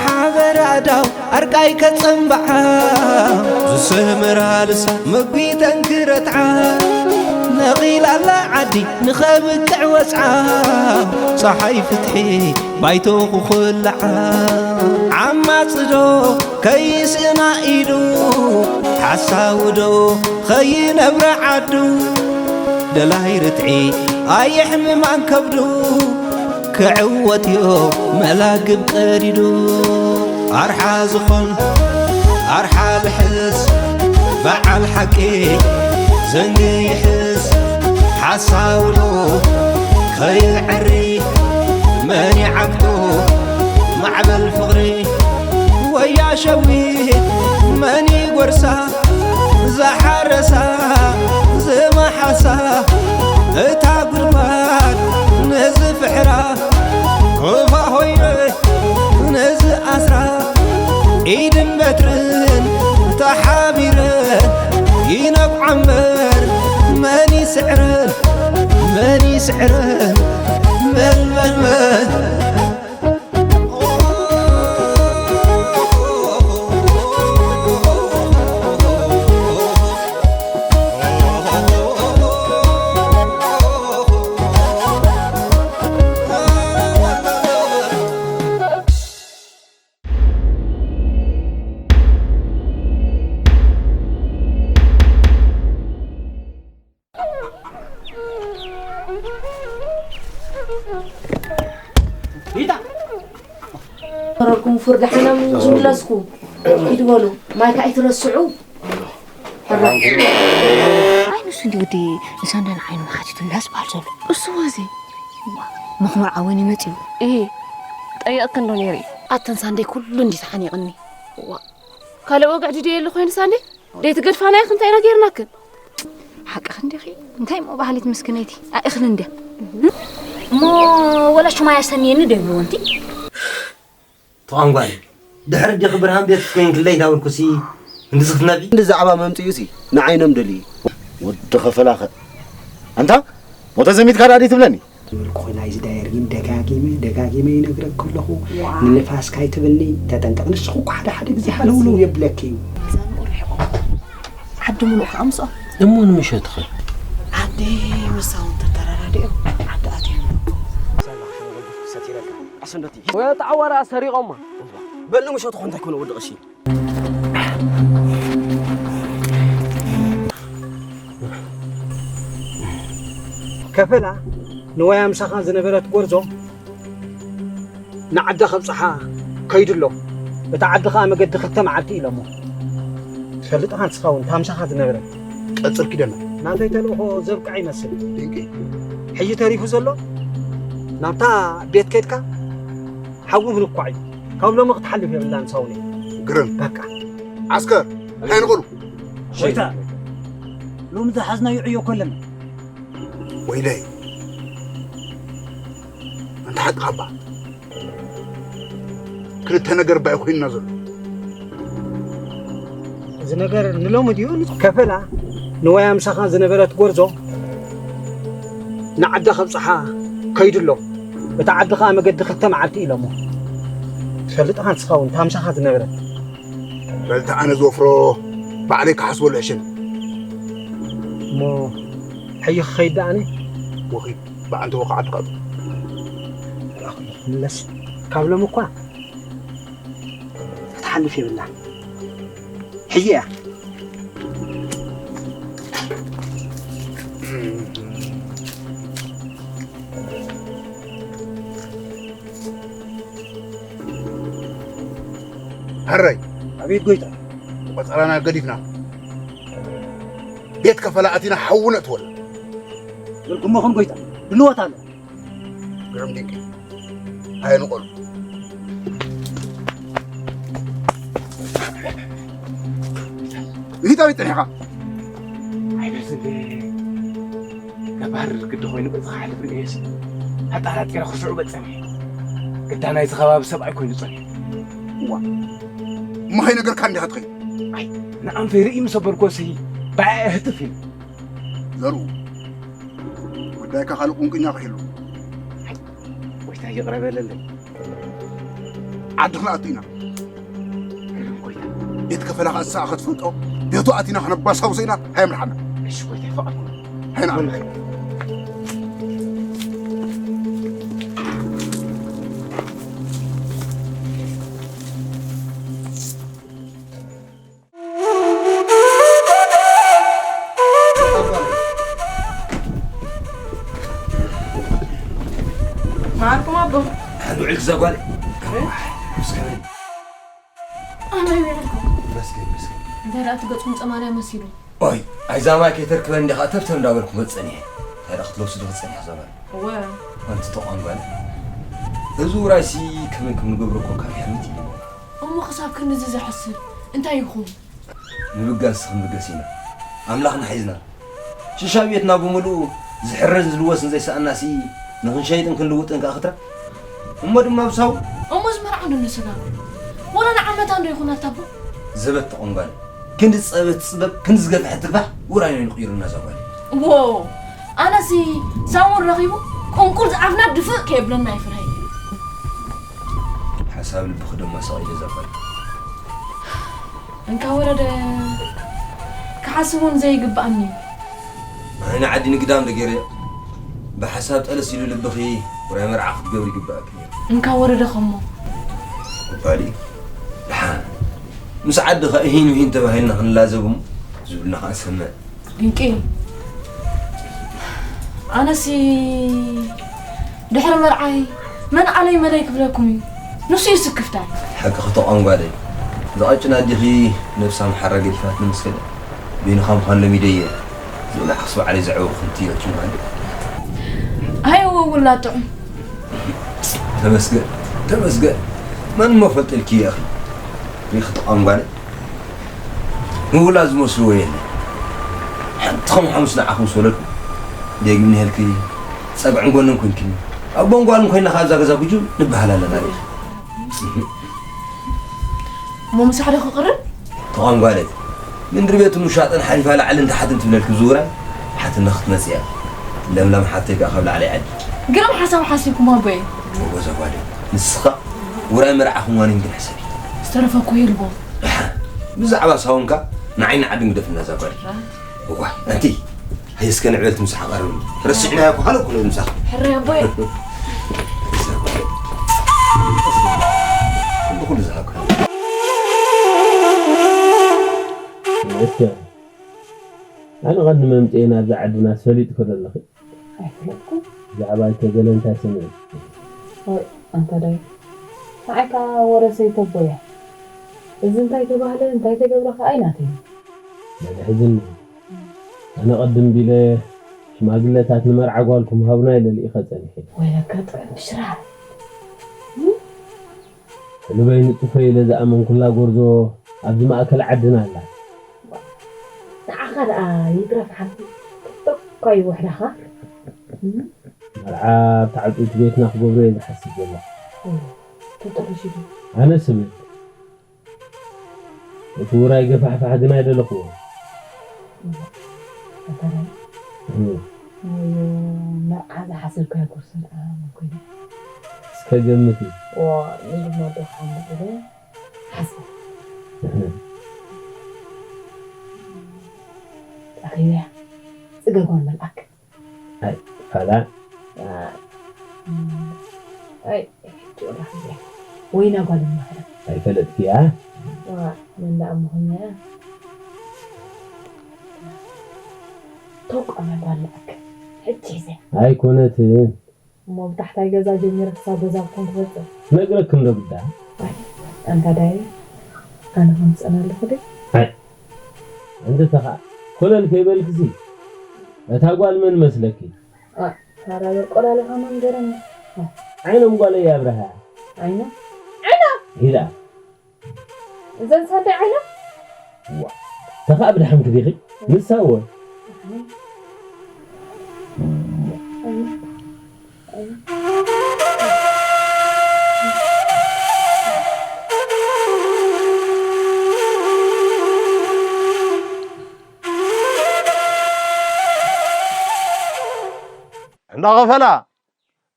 ሓበራዳው ኣርቃይ ከጸንብዓ፣ ዝስምራልስ መጒተን ክረትዓ፣ ነቒላላ ዓዲ ንኸብቅዕ ወጽዓ፣ ጸሓይ ፍትሒ ባይቶ ክኹልዓ፣ ዓማጽዶ ከይስእና ኢሉ፣ ሓሳውዶ ኸይነብረ ዓዱ፣ ደላይ ርትዒ ኣየሕምማን ከብዱ፣ ክዕወትዮ መላግብ ቀዲዱ። ኣርሓ ዝኾን ኣርሓ ልሕስ፣ በዓል ሓቂ ዘንጊ ይሕስ፣ ሓሳውዶ ከይዕሪ መን ይዓግቶ፣ ማዕበል ፍቕሪ ወያ ሸዊት መን ይጎርሳ፣ ዝሓረሳ ዝመሓሳ እታ ጉድጓድ ነዚ ፍሕራ፣ ሩፋ ሆይረ ነዚ ኣስራ፣ ኢድን በትርን ተሓቢረ ይነብዓ እምበር መን ይስዕረን፣ መን ይስዕረን፣ መን፣ መን፣ መን። ተረርኩም ፍርዲ ሓናም ዝምለስኩ ሂድ በሉ። ማይ ካዓ ይትረስዑ። ኣይ ንሱ እንዲ ወዲ ንሳንዳን ዓይኑ ሓቲቱላ ዝበሃል ዘሎ እሱ ወዚ መኽመር ዓወን ይመጽዩ። እሂ ጠየቕክ እንዶ ነይሩ እዩ። ኣተን ሳንደይ ኩሉ እንዲ ተሓኒቕኒ። ዋ ካልእ ወግዒ ድየ የለ ኮይኑ ሳንደይ ደይትገድፋና ኢኺ እንታይ ኢና ጌርናክን? ሓቅኺ እንዲኺ እንታይ እሞ ባህሊት ምስክነይቲ ኣእኽሊ እንድያ። እሞ ወላ ሹማይ ኣሰንየኒ ዶ ይብልዎ እንቲ? ተቋም ጓል ድሕሪ ዲኺ ብርሃን ቤት ኮይንክለይ እንዳበልኩሲ እንድዚ ክትነብዒ። እንዲ ዛዕባ መምፅኡሲ ንዓይኖም ደልዩ እዩ። ወዲ ኸፈላኸ ኣንታ ሞተ ዘሚትካ ዳኣ ድዩ ትብለኒ? ዝብል ኮይና እዚ ዳየር ግን ደጋጊመ ደጋጊመ ይነግረኪ ኣለኹ። ንንፋስ ካይትብልኒ ተጠንቀቂ። ንስኺ እኮ ሓደ ሓደ ግዜ ሃለውለው የብለኪ እዩ። ዓዲ ምሉእ ከዓ ምስኦም እሞ ንምሸትኸ? ዓዲ ምሳውን ተተረዳዲኦም ዓዲ ኣትዮም። ወይ ኣተዓዋራ ሰሪቖማ። በል ንምሸትኹ እንታይ ኮነ ወዲ ቀሺ። ከፈላ ንዋያ ምሳኻ ዝነበረት ጎርዞ ንዓዳ ከብጽሓ ከይዱ ኣሎ። እታ ዓዲ ኸኣ መገዲ ክልተ መዓልቲ ኢሎሞ። ትፈልጥ ኢኻ ንስኻ እውን እታ ምሳኻ ዝነበረት። ቀጽል ኪደና። ናተይ ተልእኾ ዘብቅዐ ይመስል። ድንቂ። ሕጂ ተሪፉ ዘሎ ናብታ ቤት ከድካ ሓዊ ምንኳዕ እዩ። ካብ ሎሚ ክትሓልፍ የብላን ሳውኒ። ግርም። በቃ። ዓስከር እንታይ ንቕሉ? ሸይታ ሎሚ ዝሓዝናዮ ዕዮ ኮለና። ወይለይ ኣንታ ሓቅኻ እባ ክልተ ነገር እባ እዩ ኮይንና ዘሎ። እዚ ነገር ንሎሚ ድዩ? ከፈላ ንዋያ ምሳኻ ዝነበረት ጎርዞ ንዓዳ ከብጽሓ ከይዱ ኣሎ። እታ ዓዲ ኸኣ መገዲ ክልተ መዓልቲ ኢሎሞ። ትፈልጥ ኢኻ ንስኻ እውን እታ ምሳኻ ዝነበረት። በልቲ ኣነ ዝወፍሮ ባዕለይ ክሓስበሉ ሕሽን። እሞ ሕጂ ክኸይድ ደኣ ኣነ? ወኺድ ብኣንተ ወኻዕቲ ቐጽ። ምለስ ካብ ሎም እኳ ክትሓልፍ የብላን። ሕጂ እያ። ሕራይ ኣቤት ጎይታ። ቆጸራና ገዲፍና ቤት ከፈላ ኣቲና ሓዊ ነእትወላ። በልኩሞኹም ጎይታ ድልዎት ኣሎ። ግርም ድንቂ ኣየንቆሉ ይታዊ ጥሪሕኻ ኣይበዝን ነባር ግዲ ኮይኑ በዚ ክሓልፍ ርእየሲ ኣጣራጢረ ክስዑ በፀኒ ግዳ ናይዚ ከባቢ ሰብኣይ ኮይኑ ፀኒ እዋ እሞ ከይነገርካ እንዲኻ ትኸይድ ንኣንፈይ ርኢ ምስ ኣበልኮ ስሂ ብኣያ ህትፍ ኢሉ ዘርኡ ጉዳይካ ካልእ ቁንቅኛ ክሕሉ ወይታ ይቕረ በለለይ ዓዲ ክንኣቱ ኢና። ቤት ከፈላ ከዓ ንስኻ ክትፈልጦ፣ ቤቱ ኣቲና ክነባሳውሶ ኢና። ሃየ ምርሓና። እሺ ጎይታይ፣ ፈቐድኩ። ሃይና። መዓርኩም ኣቦ። ሕዱ ውዒልኪ እዛ ጓል? ኣነ ይበልኩ። መስገን፣ መስገን። እንታይ ደኣ እቲ ገጹ ምጸማንያ መሲሉ? ኦይ፣ ኣይዛ ማይ ከይተርክበኒ እንዲኻ ተብተብ እንዳበልኩ መጸኒ። እንታይ ደኣ ክትለብሱ ዶ ክትጸኒ እዛ ጓል? እወ። ኣንቲ ተቋም ጓል። እዚ ውራይሲ ከመይ ከም ንገብሮ እኮ ካብ ሕልምቲ። እሞ ክሳብ ክንድዚ ዘሕስር እንታይ ይኹን? ምብጋስ ክንብገስ ኢና። ኣምላኽና ሒዝና። ሽሻ ቤትና ብምሉኡ ዝሕረን ዝልወስን ዘይሰኣናሲ ንኽንሸይጥን ክንልውጥን ከኣ ክትረፍ። እሞ ድማ ብሳው እሞ ዝመርዓ ዶ ነስና? ወላ ንዓመታ እንዶ ይኹን ኣታቦ? ዘበት ተቖንጓል። ክንዲ ጸበት ጽበብ፣ ክንዲ ዝገፍሐ ትግባሕ፣ ውራይ ነው ንቕይሩና እዛ ጓል። ዎ፣ ኣነሲ ሳሙን ረኺቡ ቁንቁል ዝኣፍና ድፍእ ከየብለና ይፍርሃይ። ሓሳብ ልብኺ ድማ ሰቒለ እዛ ጓል። እንካ ወረደ ክሓስብ እውን ዘይግብኣኒ። ኣነ ንዓዲ ንግዳም ዶ ገይረ ብሓሳብ ጠለስ ኢሉ ልብኺ ውራይ መርዓ ክትገብሪ ይግብኣኪ ነይሩ። እንካ ወረደ ከሞ። ኩባሊ። ደሓን። ምስ ዓድኻ እሂን ምሂን ተባሂልና ክንላዘብ እሞ ዝብልና ኸዓ ንሰምዕ። ድንቂ። ኣነሲ ድሕሪ መርዓይ መን ኣለይ መለይ ክብለኩም እዩ። ንሱ እዩ ስክፍታይ። ሓቂ ክተቋም ጓለይ። ዝቐጭን ኣዲኺ ነብሳ መሓራ ገዲፋት ንምስከደ። በይንኻ ምዃን ለሚደ እየ። ዝብላዕ ክስ ባዕለይ ዘዕበኹ ክልቲኦችም ጓለይ። ኣይ እወ ውላ ጥዑም። ተመስገን፣ ተመስገን። መን እሞ ፈልጠልኪ እየ ኣኺ። ሪኺ ተቋም ጓለይ። ምውላ ዝመስልዎ የለ። ሓንቲ ከም ሓሙስ ንዓኹም ዝወለድኩ። ደጊም ንሄልኪ ጸግዕን ጎንን ኮንኪኒ። ኣቦን ጓልን ኮይና ከኣ ኣብዛ ገዛ ጉጅም ንበሃል ኣለና ሪኺ። እሞ ምሳሕ ዶ ክቕርብ? ተቋም ጓለይ። ምንድሪ ቤትን ውሻጠን ሓሊፋ ላዕልን ታሕትን ትብለልኪ ብዝውራይ ሓትና ክትመጽእ እያ። ለምለም ሓተይ ከኣ ካብ ላዕለይ ዓዲ። ግርም ሓሳብ ሓሲብኩም ኣቦይ። ጎበዝ ጓለይ። ንስኻ ውራይ መርዓኹም ዋኒን ግን ሕሰቢ። ዝተረፈ እኮ የልቦ። ደሓን። ብዛዕባ ሳውንካ ንዓይኒ ዓዲ ንግደፍ እናዛ ጓል። እዋ፣ ኣንቲ፣ ሃይ እስከ ንዕበልቲ ምሳሕ ቀርብ። ረሲዕናዮ እኮ ካልእ ኩሉ ምሳኽ። ሕራይ ኣቦይ። ኩሉ ዝሃብካ። እስከ፣ ኣነ ቐድሚ መምጽኤ ናብዛ ዓድና ሰሊጥኮ ዘለኺ። ኣይፈለጥኩን። ብዛዕባ ኣይተገለ እንታይ ሰሚዐ? ወይ፣ ኣንታ ዳይ፣ ንዓይ ከኣ ወረ ሰይተቦ እያ። እዚ እንታይ ተባህለ፣ እንታይ ተገብረ ከኣ ኣይናተይን። መግሕዝኒ፣ ኣነ ቅድም ቢለ ሽማግለታት ንመርዓ ጓልኩም ሃቡና ኢለ ልኢኸ ጸኒሐ። ወይለካ ጥዑም ብሽራ። ሕሉበይ ንጹፈይ ኢለ ዝኣመንኩላ ጎርዞ ኣብዚ ማእከል ዓድና ኣላ። ንዓኻ ደኣ ይትረፍ ሓንቲ ክትጠቋ ይውሕዳኻ። እም? መርዓ ኣብ ተዓጽውቲ ቤትና ክገብሮ እየ ዝሓስብ ዘለኹ። እም፣ ተጠሪሹ ድዩ? ኣነ ስብል። እቲ ውራይ ገፋሕፋሕ ግን ኣይደለኹዎ። እም፣ ኣታ ናይ እም። ናይ መርዓ ዝሓሰብካዮ ጎርዞ ደኣ መን ኮይኑ? እስከ ገምቲ። ዋ፣ ንግሞ ዶ ሓምድ ኢለ ሓስብ። እህ። ኣኺበያ። ጽገ ጓል መልኣክ። ኣይ፣ ፋላ። ዋ፣ እም፣ ኣይ፣ ሕጂ ወላ ኺበያ። ወይና ጓል እማ ኸዳ። ኣይፈለጥክያ? ዋ፣ መን ደኣ እሞ ኾኛ እያ? ተቋመ ጓል መልኣክ። ሕጂ ሒዘ። ኣይኮነትን። እሞ ብታሕታይ ገዛ ጀሚረ ክሳብ ገዛኩም ክመጽእ። ነግረክን ዶ ግዳ? ኣይ፣ ኣንታ ዳየ፣ ኣነ ከምጽእን ኣለኹ ድየ? ኣይ፣ ኣንቲ ተኻ ኮለል ከይበልክሲ፣ እታ ጓል መን መስለኪ? ኣ፣ ታራ በርቆላሊኻ መንገረኒ። ኣ። ዓይኖም ጓለይ ኣብርሃ። ዓይኖም? ዓይኖም? ሂዳ። እዘን ሳደይ ዓይኖም? ዋ፣ ተኻ ብድሓን ክዲኺ? ንሳ እወ። እንዳኸፈላ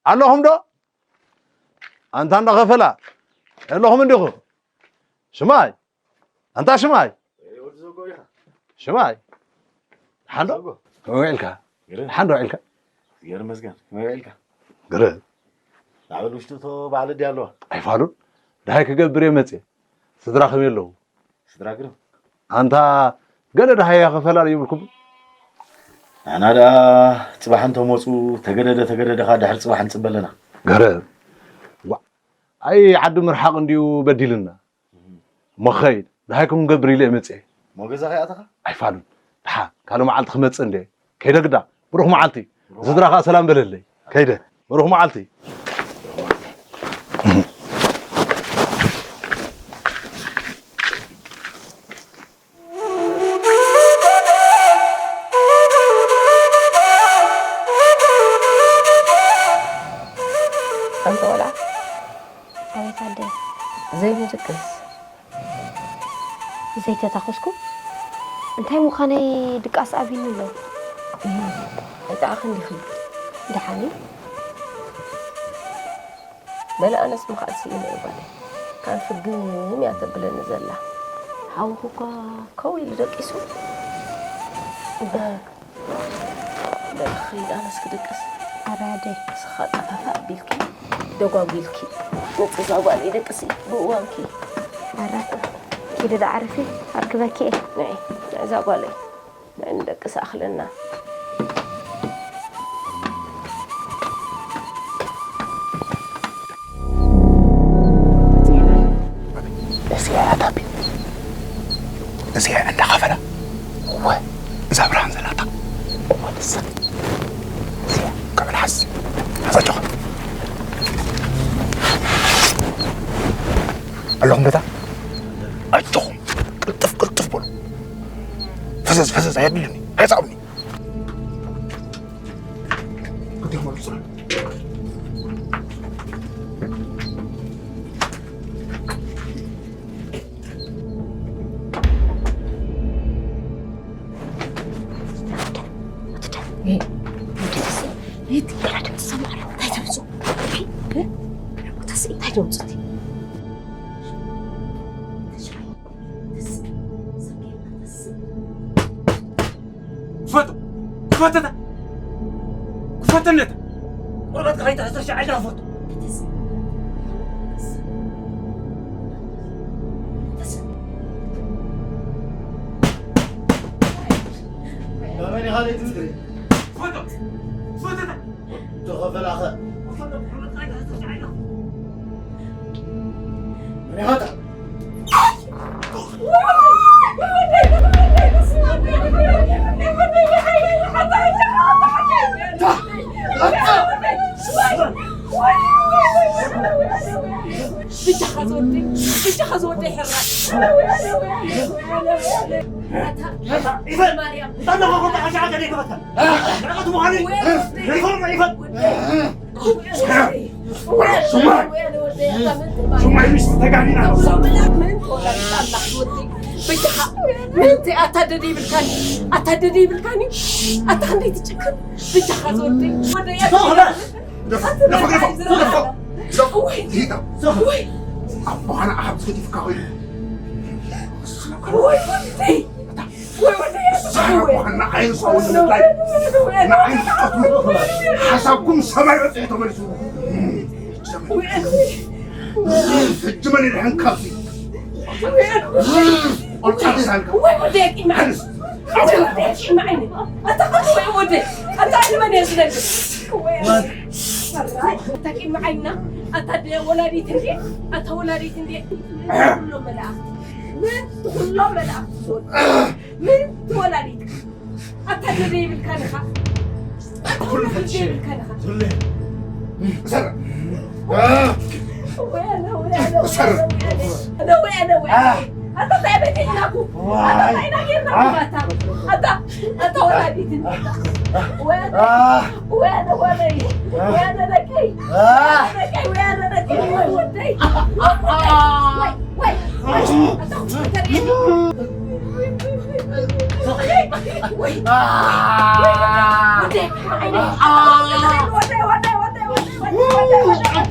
ኣለኹም ዶ? ኣንታ እንዳኸፈላ። ኣለኹም እንዲኹም? ሽማይ፣ ኣንታ ሽማይ፣ ሽማይ፣ ሓንዶ፣ ከመይ ውዒልካ? ሓንዶ ውዒልካ? ገይረ መስገን፣ ከመይ ውዒልካ? ገረ። ላዕበል ውሽጢ እቶ በዓል ድያ ኣለዋ? ኣይፋሉን። ደሃይ ክገብር እየ መፅየ። ስድራ ከመይ ኣለዉ? ስድራ ግርም። ኣንታ ገለ ደሃያ ከፈላለ ይብልኩም? ንሕና ደኣ ጽባሕ እንተመጹ ተገደደ ተገደደ ኸኣ ድሕሪ ጽባሕ ንጽበ ኣለና። ገረ። ዋ። ኣይ ዓዲ ምርሓቕ እንድዩ በዲልና። እሞ ኸይድ፣ ደሃይኩም ክገብር ኢለ እየ መጽየ። እሞ ገዛ ኸይኣተኻ? ኣይፋሉን። ደሓ፣ ካልእ መዓልቲ ክመጽእ እንድየ። ከይደ ግዳ፣ ብሩኽ መዓልቲ። ንስድራኻ ሰላም በለለይ። ከይደ፣ ብሩኽ መዓልቲ። ኣንተ ቆልዓ፣ ኣቤት ኣደይ። ዘይምድቅስ። ዘይተታኾስኩ እንታይ ምዃነይ ድቃስ ኣብዩኒ ኣሎ። እህ፣ ኣይጠዓኽን ዲኺ? ደሓን እዩ። በለ ኣነስ ምኽኣል ስኢነ እየ ጓለይ። ካብ ፍግም እያ ተብለኒ ዘላ። ሓውኺ እኳ ከው ኢሉ ደቂሱ። በል ኺድ ኣነስ ክድቅስ። ኣረ ኣደይ። ንስኻ ጠፋፋ ኣቢልኪ ደጓጒልኪ። ንጽዛ ጓለይ ደቅሲ ብእዋንኪ። ኣረ ኪዲ ደኣ ዓርፊ ኣርክበኪ እየ። ንዒ፣ ንዒ እዛ ጓለይ። ንዒ ንደቅስ ኣኽለና። እዚኣ እያ ታቢ። እዚኣ እንዳኸፈላ። እወ፣ እዛ ብርሃን ዘላታ። እወ፣ ንሳ። እዚኣ፣ ካብ መልሓስ። ሓዛ ኣጆኻ። ኣለኹም በታ? ኣጆኹም። ቅልጥፍ፣ ቅልጥፍ በሉ። ፈዘዝ፣ ፈዘዝ፣ ኣየድልኒ። ኣይጻቕምኒ። ክፈቶ፣ ክፈተታ፣ ክፈተነታ። ቆርበት ከይታ ተሻዓጃ ፈቶ። ፈቶ፣ ፈተታ። ተኸፈላኸ። ምን ያህል ብቻኻ ዝወደይ፣ ብቻኻ ዝወደይ ሕራይ። ኣታ ማርያም። ሽማይ ምሽ ተጋኒና። ምእንቲ ኣታ ደደ ይብልካኒ፣ ኣታ ደደ ይብልካኒ፣ ኣታ ክንደይ ትጭክን። ብቻኻ ዝወደይ፣ ወደይ፣ ኣታ ደደ ይብልካኒ። ኣቦኻና ኣብ ገዲፍካ ኮይኑ። ወይ ወደይ፣ ወይ ወደይ፣ ኣታ ኣቦኻና ንዓይ ንስኻውን ንምድላይ፣ ንዓይ ንስኻትኩም ሓሳብኩም ሰማይ በፂሑ ተመሊሱ። ሕጂ መን ይድሕን ካብዚ? ቆልቃ ተሳልካ። ወይ ወደይ፣ ኣታ ወደይ፣ ኣታ ወደይ፣ ኣታ ወደይ፣ ኣታ ወደይ፣ ኣታ ወላዲት እንዴ፣ ኣታ ወላዲት እንዴ፣ ኩሎም መላእኽቲ፣ ምን ኩሎም መላእኽቲ ዝወዱ፣ ምን ትወላዲት፣ ኣታ ደደ ይብልካ ዲኻ? ኣታ ኩሉ ወላዲት ፈትሸ። ይብልካ ዲኻ? ዝለ። እሰር። ወያነ፣ ወያነ፣ እሰር። ወያነ፣ ወያነ፣ ወያነ። ኣታ እንታይ በዲልናኩ? ዋይ። ኣታ እንታይ ኢና ጌርናኩም? ኣታ፣ ኣታ፣ ኣታ ወላዲት እንዴ። ወያነ፣ አ። ወያነ፣ ወያነ፣ ወያነ ደቀይ። አ። ወያነ ደቀይ፣ ወያነ ደቀይ፣ ወይ ወደይ። ወይ፣ ወይ፣ ወይ። ኣታ ተርእየኒ። ወይ፣ አ። ወደይ፣ ዓይነይ። አ። ወደይ፣ ወደይ፣ ወደይ። ወደይ፣ ወደይ፣ ወደይ።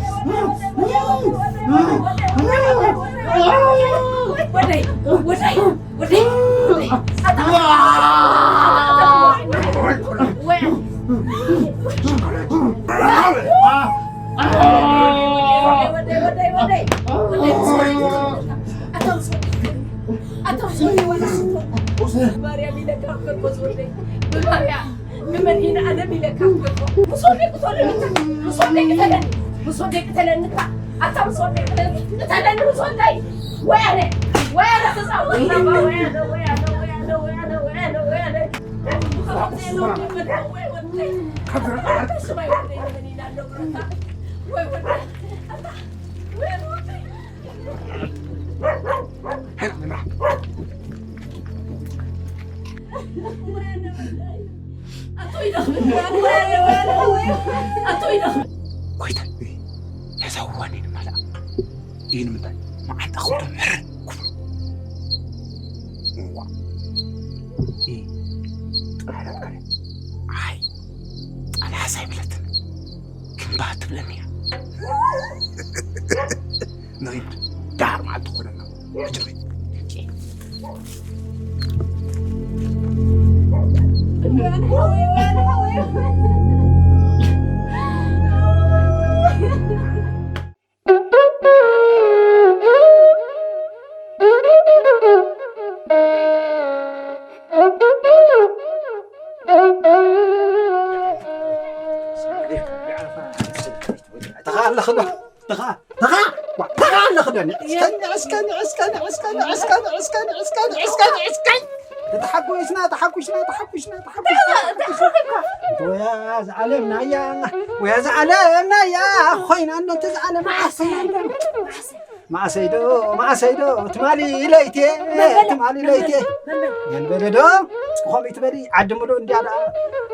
ኣታ ምስ ወደይ፣ ኣታ ምስ ወደይ፣ ኣታ ምስ ወደይ፣ ወላ ሽቶ። ብማርያም ኢለካ ኣብ ከርኮስ ወደይ። ብማርያም፣ ብመድሂን ዓለም ኢለካ ኣብ ከርኮስ። ምስ ወደይ ቅተለኒ፣ ምስ ወደይ ቅተለኒ፣ ምስ ወደይ ቅተለኒ፣ ኣታ ምስ ወደይ ቅተለኒ፣ ቅተለኒ ምስ ወደይ። ወይ ኣነ፣ ወይ ኣነ ተጻወት ነባ፣ ወይ ኣነ፣ ወይ ኣነ፣ ወይ ኣነ፣ ወይ ኣነ፣ ወይ ኣነ፣ ወይ ኣነ። ጎይታ፣ ነዛ ዋኒን ማልኣ። እዩ ንምንታይ መዓንጣ ክብዶ ምሕር ክብሎ። እዋ። ኢ። ጠረ፣ ጠረ። ኣይ። ጠላስ ኣይብለትን። ግንባ ትብለኒ እያ። ንኺድ። ዳር መዓልቲ ኮነና። ሕጂ ንኺድ። ተኻ ኣለኽ ዶ? ተኻ፣ ተኻ፣ ዋ፣ ተኻ ኣለኽ ዶ? ንዕስከ፣ ንዕስከ፣ ንዕስከ፣ ንዕስከ። ተሓጒስና፣ ተሓጒስና፣ ተሓጒስና፣ ተሓጒስና፣ ተሓጒስና። ወያ ዝዓለም ናያ፣ ወያ ዝዓለም ናያ፣ ኮይና እንዶ እቲ ዝዓለም ዓሰና። መዓሰይዶ፣ መዓሰይዶ፣ ትማሊ ለይቴ፣ ትማሊ ለይቴ። መንበለ ዶ፣ ከምኡ ትበሊ፣ ዓዲ ምሉእ እንድያ ደኣ፣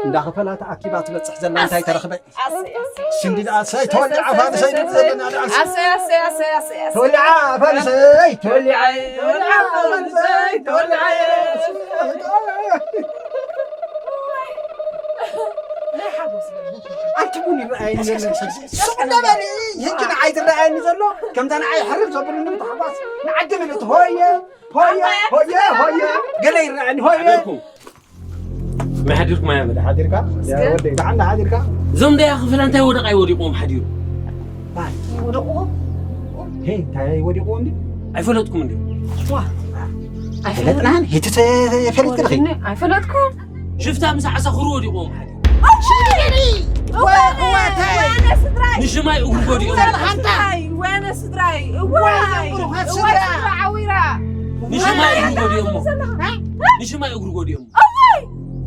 እንዳኸፈላ ተኣኪባ ትበጽሕ ዘላ እንታይ ተረኽበ? ኣሰይ፣ ኣሰይ። ሽንዲ ደኣ፣ ኣሰይ፣ ተወሊዓ፣ ኣሰይ፣ ፋንሰይ፣ ኣሰይ፣ ዘለና ደኣ፣ ኣሰይ፣ ኣሰይ፣ ኣሰይ፣ ኣሰይ፣ ኣሰይ። ተወሊዓ፣ ፋንሰይ፣ ተወሊዓ፣ ተወሊዓ፣ ፋንሰይ፣ ተወሊዓ። ኣንቲ ቡን ይረኣየኒ ዘሎ። ሱቕ እንዳበሊ፣ ሕጂ ንዓይ ዝረኣየኒ ዘሎ፣ ከምዛ ንዓይ ሕርር ዘብሉኒ ብታሕጓስ፣ ንዓዲ ምልእቲ፣ ሆየ፣ ሆየ፣ ሆየ፣ ሆየ፣ ገለ ይረኣየኒ፣ ሆየ። ሓደርኩም። መሓዲርኩም ኣያ መዳ። ሓዲርካ? ያ ወደይ፣ ደሓን ሓዲርካ? እዞም ደያ ክፍላ እንታይ ወደቕ ኣይወዲቑዎም ሓዲሩ? ባይ። ወደቑዎ? ሄ፣ እንታይ ወዲቑዎ እንዲ? ኣይፈለጥኩም እንዲ? ዋ። ኣይፈለጥናን፣ ሄቲ ፈሊጥ ክልኺ? ኣይፈለጥኩም። ሽፍታ ምስ ዓሳኹሩ ወዲቑዎም ሓዲሩ። ወ-፣ ወተይ። ወያነ ስድራይ። ንሽማይ እግሩ ጎዲኦም። ወያነ ስድራይ፣ ወያነ ስድራይ። እዋይ፣ እዋይ፣ እዋይ፣ ስድራ። ስድራ ዓዊራ። ንሽማይ እግሩ ጎዲኦሞ። ንሽማይ እግሩ ጎዲኦሞ። እዋይ!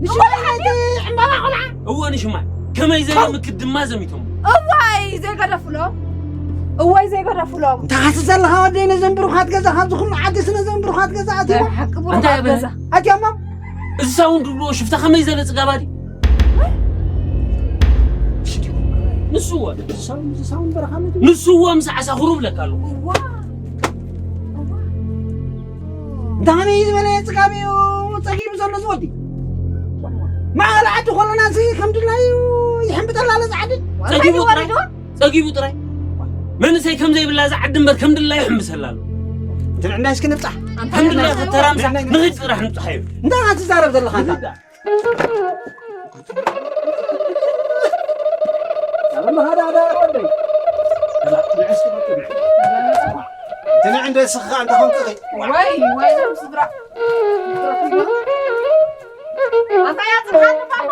ንሽማይ ነቲ ዕምባባ ቆልዓ። እወ፣ ንሽማይ። ከመይ ዘይምክት ድማ ዘሚቶም። እዋይ፣ ዘይገደፉሎም። እዋይ፣ ዘይገደፉሎም። እንታይ ትብል ዘለኻ ወደይ፣ ነዘን ብሩኻት ገዛ፣ ካብዚ ኩሉ ዓዲ ነዘን ብሩኻት ገዛ ኣትዮም። ናይ ሓቂ እንታይ ብሩኻት ይበሃል? ገዛ። ኣትዮሞ። እዚ ሳውን ድብልዎ ሽፍታ ከመይ ዘለ ጽጋባ ድዩ? ንሱ እወ። እዚ ሳውን፣ እዚ ሳውን በረኻ ምድሪ። ንሱ እወ ምስ ዓሳ ኹሩ ብለካ ኣለኹ። እዋ። እዋ። እንታይ ከመይ ዝበለ ጽጋብ እዩ ጸጊቡ ዘሎ እዚ ወዲ? ማዕበል ዓዲ ኮሎና እዚ ከም ድላዩ ይሕምብጠላ ኣሎ እዚ ዓዲ። ጸጊቡ እንታይ ጥራይ፣ ወሪድዎ? ጸጊቡ ጥራይ። መንእሰይ ከም ዘይብላ እዚ ዓዲ እምበር ከም ድላዩ ይሕምብሰላ ኣሎ። እቲ ንዕናይ እስኪ ንብጻሕ። ኣንታ ከም ድላዩ ንዕናይ ከተራምሳ ንዕናይ ንኺድ ጥራሕ ንብጻሕ እዩ። እንታይ ኢኻ ትዛረብ ዘለኻ ኣንታ? ንኺድ። ድንዕ እንደ ስኻ እንተ ኾንክ ኸይ። ወይ፣ ወይ፣ ዞም ስድራ። ኣታ እያ ጽንሓት ንፋማ።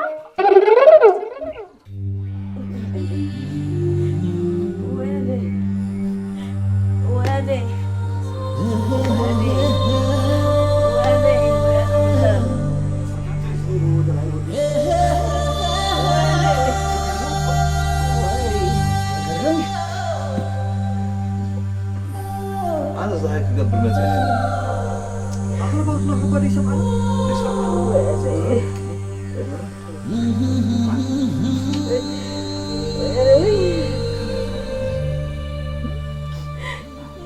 ኣነ ዝሃይ ክገብር መጽእ። ኣኽርቦት ንሕጎ ደይሰምዓሉ? ደይሰምዓሉ።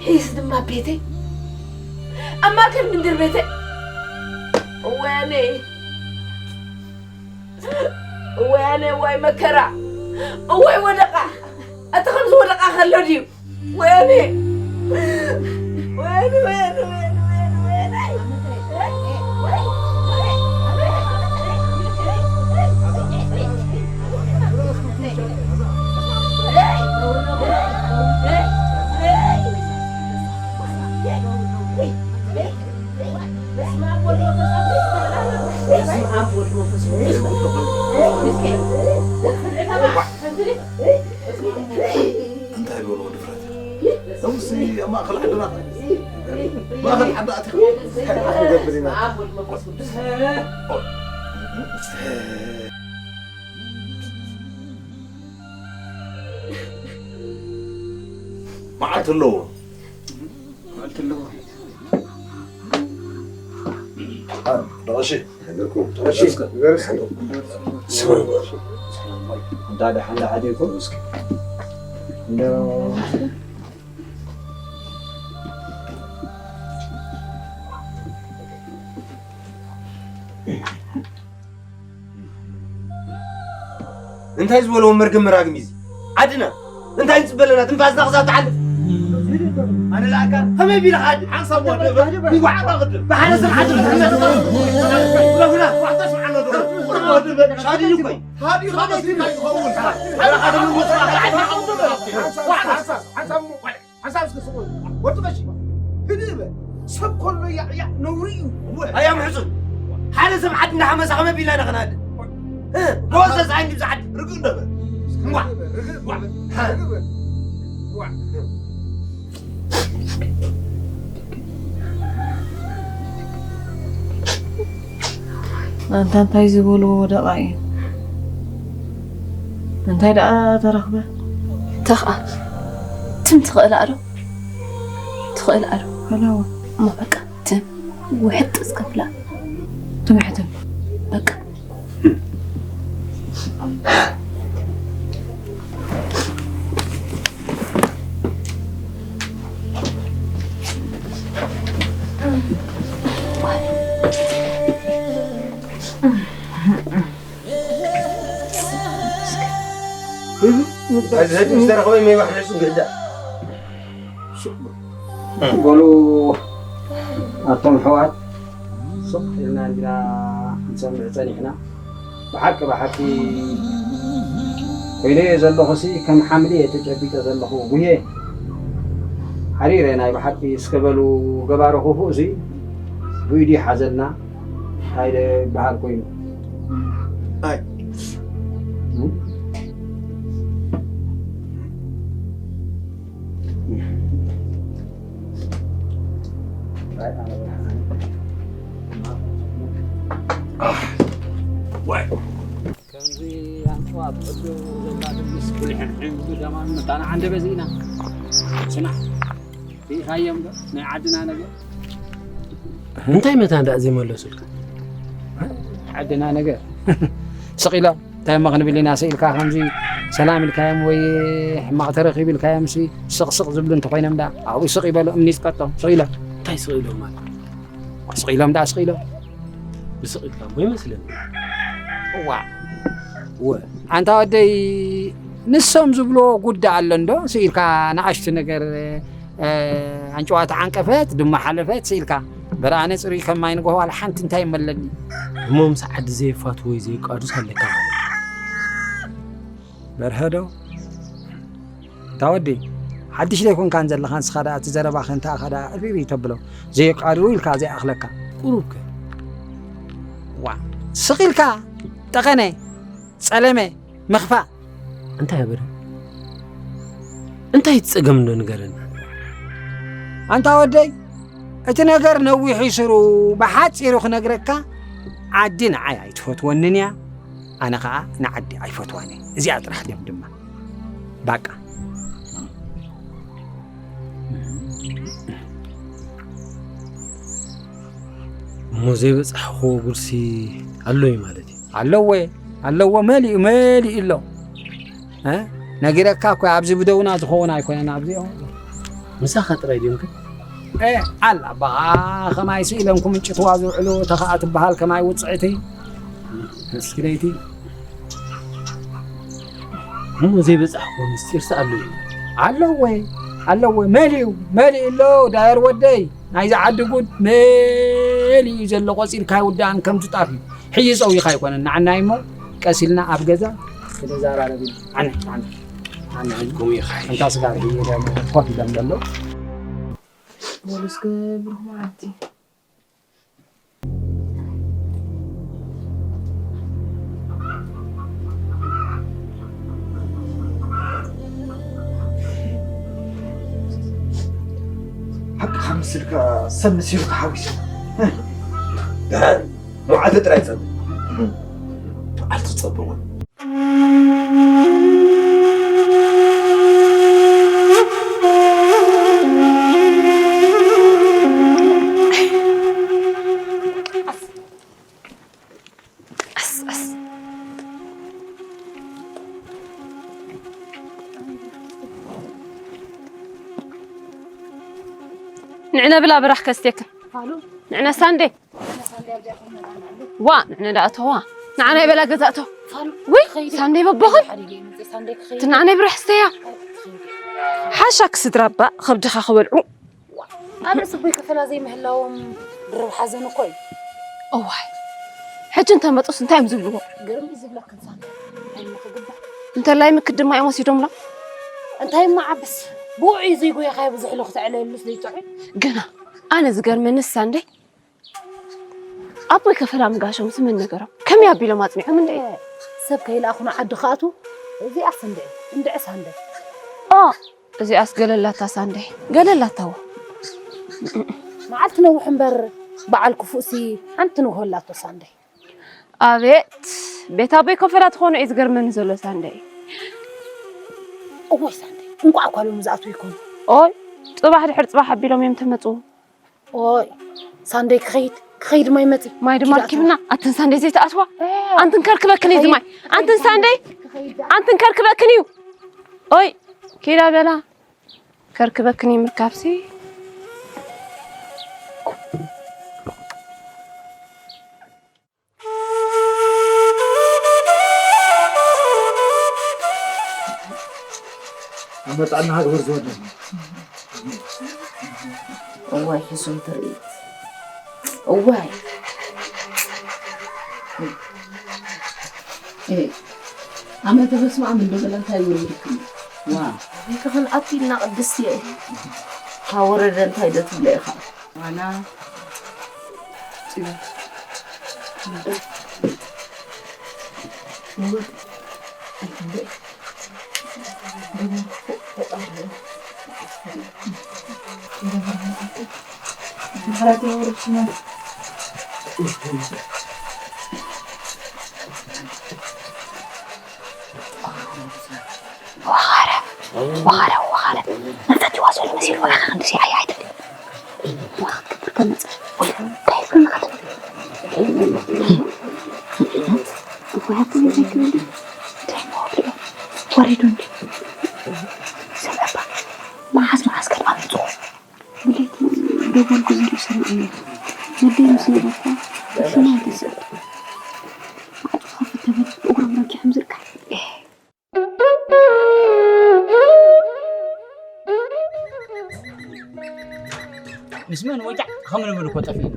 ሒስ ድማ ቤተይ ኣብ ማእከል ምንድር ቤተይ። እወያነ፣ እወያነ፣ እዋይ መከራ፣ እዋይ ወደቓ። እቲ ከምዚ ወደቓ ከሎ ድዩ? ወያነ፣ ወያነ፣ ወያነ፣ ወያነ፣ ወያነ፣ ወያነ። እንታይ በሎ ድፍረት? እውሲ ኣብ ማእኸል ዓድና፣ ማእኸል ዓዲ ኣቲኻ እንታይ ደኣ ክንገብር ኢና? መዓልቲ ኣለዎ። መዓልቲ ኣለዎ። ደቐሺ። እንዳ ደሓን ዳ ሓዲርኩም? እንዶ እንታይ ዝበሎ መርገም መራግም እዩ እዚ? ዓድና እንታይ ንጽበ ኣለና? ትንፋስና ክሳብ ትሓልፍ። ኣነ ለኣካ ከመይ ቢልኻ ዓዲ? ሓንሳብ ወዲ በል። እንኳዕ ኣባ ቅድም። ብሓደ ሰብ ዓዲ ክትሕመድ። ረፉና፣ ዋሕታ ሽምዓሎ ዶ። ወዲ በል። ሻድዩ እኮ እዩ። ሃዲኻ መሲልካ ይኸውን። ሓንሳብ፣ ሓንሳብ፣ ሓንሳብ፣ ሓንሳብ እስኪ ስቕ በል። ወዲ ቀሺ፣ ህድእ በል። ሰብ ከሎ ያዕያዕ ነውሪ እዩ። እወ። ኣያ ምሕጹን። ሓደ ሰብ ዓዲ እንዳሓመሳ ከመይ ቢልና ኢና ክነኣድን? እ፣ ጎበዝ ተጻይ እንዲ ብዛ ዓዲ። ርግእ እንዶ በል። እምቧ። ርግእ በል። ርግእ በል። ኣንታ እንታይ ዝበልዎ ወደቓ እዩ? እንታይ ደኣ ተረኽበ? ተኽኣ ትም ትኽእላ ዶ? ትኽእላ ዶ? ፈላዋ። እሞ በቃ ትም ውሕጥ እስከፍላ። ትም ሕትም። በቃ። እዚ ሕጂ ምስ ተረኸበ መይ ባሕሪ ሒዙ ክህዳእ። በሉ ኣቶም ኣሕዋት፣ ስቕ ኢልና እንዲና ክንሰምዕ ጸኒሕና። ብሓቂ፣ ብሓቂ ኮይነዮ ዘለኹሲ ከም ሓምሊ እየ ተጨቢጠ ዘለኹ። ጉየ ሓሪረ ናይ ብሓቂ። እስከ በሉ ገባሮ ክፉእሲ ብኢዱ ይሓዘልና። እንታይ ይበሃል ኮይኑ? ኣይ። እም? ኣይ፣ ኣነ ወላ ኣነ። ኣህ፣ ዋይ። ከምዚ ኣንጭዋ ብዕዱ ዘላ ድምስ ብልሕንሕን ዝብል ደማ መታና ዓንደበ ዚና። ስማዕ፣ ርኢኻዮም ዶ ናይ ዓድና ነገር? እንታይ መታን ደኣ ዘይመለሱልካ? ዓድና ነገር። ስቕ ኢሎም፣ እንታይ እሞ ክንብል ኢና? ስቕ ኢልካ ከምዚ ሰላም ኢልካዮም ወይ ሕማቕ ተረኺቡ ኢልካዮምሲ ስቕ ስቕ ዝብሉ እንተኾይኖም ደኣ ኣብኡ ስቕ ይበሉ፣ እምኒ ይጽቀጦም። ስቕ ኢሎም። እንታይ ስቕ ኢሎም ማለት? ስቕ ኢሎም ደኣ ስቕ ኢሎም። ብስቕ ኢልካ እሞ ይመስለኒ። እዋ። እወ። ኣንታ ወደይ፣ ንሶም ዝብልዎ ጉዳይ ኣሎ እንዶ? ስኢልካ ንኣሽቱ ነገር፣ እ፣ ኣንጭዋ ተዓንቀፈት፣ ድማ ሓለፈት፣ ስኢልካ። እምበር ኣነ ጽሩይ ከም ማይ ንግሆ ዋላ ሓንቲ እንታይ እመለኒ? እሞ ምስ ዓዲ ዘየፋትዎ ወይ ዘየቃዱስ ኣለካ ማለት እዩ። በርሀ ዶ? እንታ ወዲ፣ ሓድሽ ዘይኮንካን ዘለኻ፣ ንስኻ ደኣ እቲ ዘረባኸ እንተ ኣኻ ደኣ እሪሪ ተብሎ፣ ዘየቃድኡ ኢልካ ዘይኣኽለካ። ቁሩብከ? ዋ፣ ስቕ ኢልካ፣ ጠቐነ፣ ጸለመ፣ ምኽፋእ። እንታይ በረ? እንታይ እቲ ጸገም እንዶ ንገረና። ኣንታ ወደይ፣ እቲ ነገር ነዊሕ እዩ ስሩ፣ ብሓጺሩ ክነግረካ፣ ዓዲ ንዓይ ኣይትፈትወንን እያ። ኣነ ኸኣ ንዓዲ ኣይፈትዋን እየ። እዚኣ ጥራሕ ደምድማ። ባቃ። እሞ ዘይበጻሕኽዎ ጉድሲ ኣሎ እዩ ማለት እዩ? ኣለዎ፣ ኣለዎ፣ መሊኡ፣ መሊኡ ኣሎ። እ? ነጊረካ እኮ ኣብዚ ብደውና ዝኸውን ኣይኮነን ኣብዚኦም። ምሳኻ ጥራይ ድዮም ከ? እ፣ ኣላ ኣባኻ ከማይ ስኢሎም ክምጭትዋ ዝውዕሉ ተኸኣ ትበሃል ከማይ ውጽዕቲ። እስኪ ለይቲ። እሞ ዘይበጻሕክዎ ምስጢርሲ ኣሎ እዩ? ኣለዎ፣ ኣለዎ፣ መሊኡ፣ መሊኡ ኣሎ ዳየር ወደይ። ናይዚ ዓዲ ጉድ መሊኡ ዘሎ ቆጺርካ ኣይውዳእን ከምቲ ጣፍ እዩ። ሕጂ ጸዊኻ ኣይኮነን ንዓናይ እሞ ቀስ ኢልና ኣብ ገዛ ክንዘራረብ ኢና። ኣነ፣ ኣነ፣ ኣነ። ከምኡ ኢኻ። እንታ ስጋብ ሕጂ ደሞ ኮፍ ኢሎም ዘለዉ። በሉ እስከ ብሩኽ መዓልቲ። ሓቂ ካብ ምስልካ ሰብ መሲሉ ተሓጒሱ። ደሓን መዓልቲ ጥራይ ጸበ። መዓልቲ ጸበ እውን። ኣስ ኣስ። ንዕነ ብላ ብራኽ ከስቴክን። ፋሉ። ንዕነ ሳንዴ። ሳንዴ ኣብዚኣ ኮነ ኣላ ኣሎ። ዋ፣ ንዕነ ዳእቶ ዋ። ንዓና ይበላ ገዛ እቶ። ፋሉ። ውይ፣ ከይዲ። ሳንዴ በቦኽን። ሓዲገ ይምጽእ፣ ሳንዴ ክኸይድ። ትናዓነ ብራህ ስተያ። ሓሻ ክስድራ እባ፣ ከብድኻ ክበልዑ። ኣብ ርእሲ ኣቦይ ከፈላ ዘይምህላዎም ድርብ ሓዘን እኮ እዩ። እዋይ፣ ሕጂ እንተመጹስ እንታይ እዮም ዝብልዎ? ግርም እዩ ዝብለክን ሳንዴ። እንታይ ምኽግባእ? እንተላይ ምክድ ድማ እዮም ወሲዶምሎም። እንታይ እሞ ዓብስ፣ ብውዑይ ዘይጎየኻዮ ብዙሕ ኢሉ ክተዕለሉስ ዘይጥዑይ? ግና ኣነ ዝገርመንስ ሳንዴ፣ ኣቦይ ከፈላ ምጋሾም ስምን ነገሮም ከመይ ኣቢሎም ኣጽኒዖም እንዴ? ሰብ ከይለኣኹ ንዓዲ ክኣትዉ፣ እዚኣስ እንድዒ፣ እንድዒ ሳንዴ። ኦ፣ እዚኣስ ገለላታ ሳንዴ፣ ገለላታዎ። መዓልቲ ነዊሕ እምበር በዓል ክፉእሲ ሓንቲ ንግሆ ኣላቶ ሳንዴ። ኣቤት፣ ቤት ኣቦይ ከፈላ ትኾኖ እዩ ዝገርመኒ ዘሎ ሳንዴ። እዋይ ሳንዴ፣ እንቋዕ እኳ ሎሚ ዝኣትዉ ይኮኑ። ኦይ፣ ጽባሕ ድሕሪ ጽባሕ ኣቢሎም እዮም ተመጽኡ። ኦይ፣ ሳንደይ ክኸይድ፣ ክኸይድ ማይ መጺ። ማይ ድማ ኪድ ኣትዋ። ኣርኪብና፣ ኣትን ሳንደይ ዘይተኣትዋ። እ። ኣንትን ከርክበክን እዩ እዚ ማይ። ክኸይድ፣ ኣንትን ሳንደይ፣ ክኸይድ። ኣንትን ከርክበክን እዩ። ኦይ፣ ኪዳ በላ። ከርክበክን እዩ ምርካብሲ። ኣብ መጣና ሃገር ዝወደና። እዋይ፣ ሕሱም ትርኢት። እዋይ። እ፣ ኣመተ በስመ ኣብ እንዶ በላ እንታይ ይወርድክን? ዋ። ይክኽን ኣቲ እና ቅድስቲ እየ። ካብ ወረደ እንታይ ዶ ትብለ ኢኻ? ዋና ወኻረ፣ ወኻረ፣ ወኻረ። መፈትዋ ዘሎ መሲሉ ወረኻ ክንዲ ሲዓይ ኣይትብል። ወኻ ክትብል ከመጽእ። ወይ እንታይ ይብሉ ንኻትብል። እኮ ሃብቲ ዘይክብል። እንታይ መወልዮ? ወሪዱ እንዲ። ሰምዐባ። መዓስ መዓስ ከም ኣምጽኡ። ብለይቲ ደወልኩ ዝርኢ ሰሚዐዮ። ወደይ ምስ ነበርኳ ሽማ ኣይተስእ። ማዕጾ ከፍት ተብል እግሮም ረጊሖም ዝርጋሕ። ምስ መን ወጃዕ ከም ንብል እኮ ጠፊእና።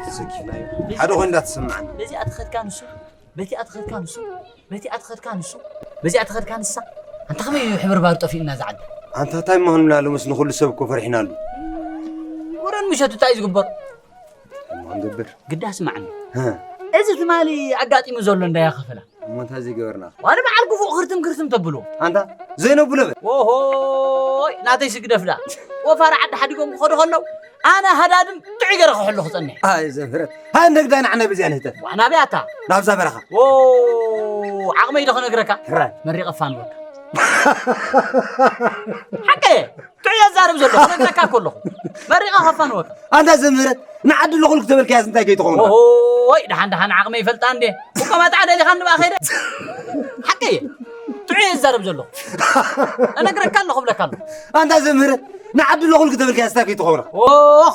ተዘኪፍናዮ። ሓደ ኮይኑ እንዳተሰማዕና። በዚኣ ትኸድካ ንሱ፣ በቲኣ ትኸድካ ንሱ፣ በቲኣ ትኸድካ ንሱ፣ በዚኣ ትኸድካ ንሳ። ኣንታ ከመይ እዩ ሕብርባሩ ጠፊእና እዛ ዓዲ? ኣንታ ታይ ምዃን ምናሉ ምስ ንኹሉ ሰብ እኮ ፈሪሕናሉ። ወረን ምሸቱ እንታይ እዩ ዝግበር? እሞ ክንገብር። ግዳ ስማዕኒ። ሀ። እዚ ትማሊ ኣጋጢሙ ዘሎ እንዳያ ከፈላ። እሞ እንታይ ዘይገበርና? ዋን በዓል ክፉእ ክርትም ክርትም ተብሎ። ኣንታ ዘይነብሎ በል። ኦሆይ፣ ናተይ ስግደፍ ደኣ። ወፋሪ ዓዲ ሓዲጎም ክኸዱ ከለዉ፣ ኣነ ሃዳድም ጥዑይ ገይረ ክሕሉ ክጸንሕ። ኣይ ዘምህረት። ሃይ እንደግዳይ ንዓና በዚኣ ንህተት። ዋና ብያታ። ናብዛ በረኻ። ኦ፣ ዓቕመይ ዶ ክነግረካ? ሕራይ። መሪቐ ፋንወካ። ሓቀ። ጥዑይ የዛርብ ዘሎ፣ ክነግረካ እኮ ኣለኹ። መሪቐ ከፋንወካ። ኣንታ ዘምህረት፣ ንዓዲ ኣለኹ ክትበልካያስ እንታይ ከይትኸውን? ኦሆይ፣ ደሓን ደሓን ዓቕመይ ይፈልጣ እንዴ። እኮ መጣዕ ደሊኻ እንድባ ከይደ። ሓቂ እየ። ጥዑይ የዛርብ ዘለኹ። እነግረካ ኣለኹ፣ እብለካ ኣለኹ። ኣንታ ዘምህረት፣ ንዓዲ ኣለኹ ክትበልካያስ እንታይ ከይትኸውን? ኦ፣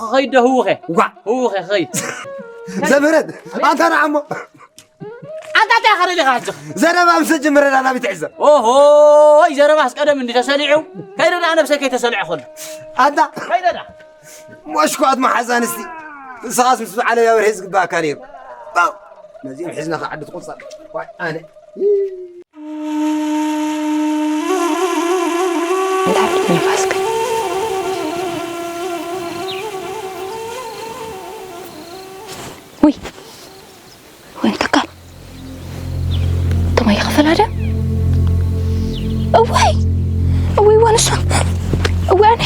ክኸይድ ዶ ህውኸ? ጓዕ። ህውኸ፣ ክኸይድ። ዘምህረት፣ ኣንታ ንዓሞ። ኣንታ እንታይ ኢኻ ደሊኻ ሕጂ? ዘረባ ምስ ጀመረ ዳና ቢት ሕዘ። ኦሆይ፣ ዘረባስ ቀደም እንዲ ተሰሊዑ፣ ከይደ ደኣ ነብሰይ ከይተሰልዐ ከሎ። ኣንታ ከይደ ደኣ። ሞሽኳት መሓዛ ኣንስቲ። ንስኻስ ምስ በዓል ኣብያ ወርሒ ዝግባኣካ ነይሩ። ባው። ነዚኦም ሒዝና ከዓዲ ትቆጻ። ዋይ፣ ኣነ። እንታይ ነፋስ ግን? ውይ። ወይን ተካል። ተማይ ይኸፈል ኣደ። እዋይ። እዋይ ዋንሶን። እዋይ ኣነ።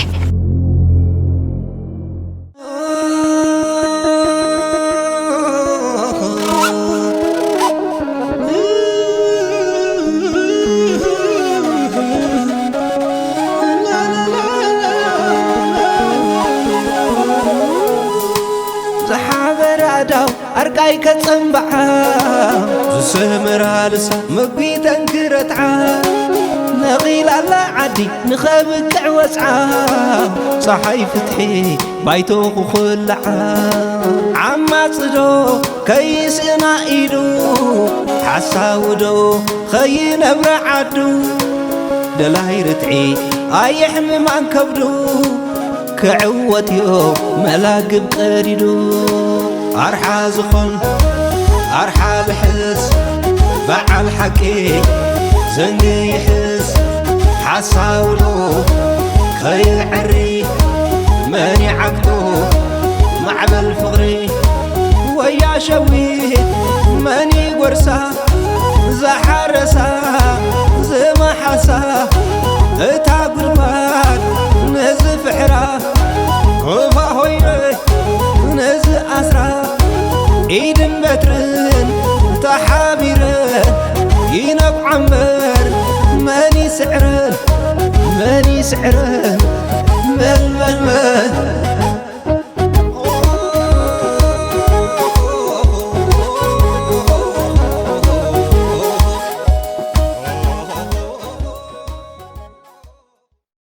ዳው ኣርቃይ ከጸንብዓ ዝሰመራ ልሳ መጒተን ክረትዓ ነቒላ ኣላ ዓዲ ንኸብቅዕ ወጽዓ ጸሓይ ፍትሒ ባይቶ ክኹልዓ ዓማጽዶ ከይስእና ኢዱ ሓሳውዶ ኸይነብረ ዓዱ ደላይ ርትዒ ኣየሕምማን ከብዱ ክዕወትዮ መላግብ ቀዲዱ ኣርሓ ዝኾን ኣርሓ ልሕስ በዓል ሓቂ ዘንጊ ይሕስ ሓሳውዶ ከይዕሪ መን ይዓግቶ ማዕበል ፍቕሪ ወያ ሸዊት መን ይጎርሳ ዝሓረሳ ዝመሓሳ እታ ጉድጓድ ነዚ ፍሕራ ዑፋ ኾይነ ነዚ ኣስራ ኢድን በትርን ተሓቢረን ይነብዓ እምበር መን ይስዕረን መን ይስዕረን መን መን መን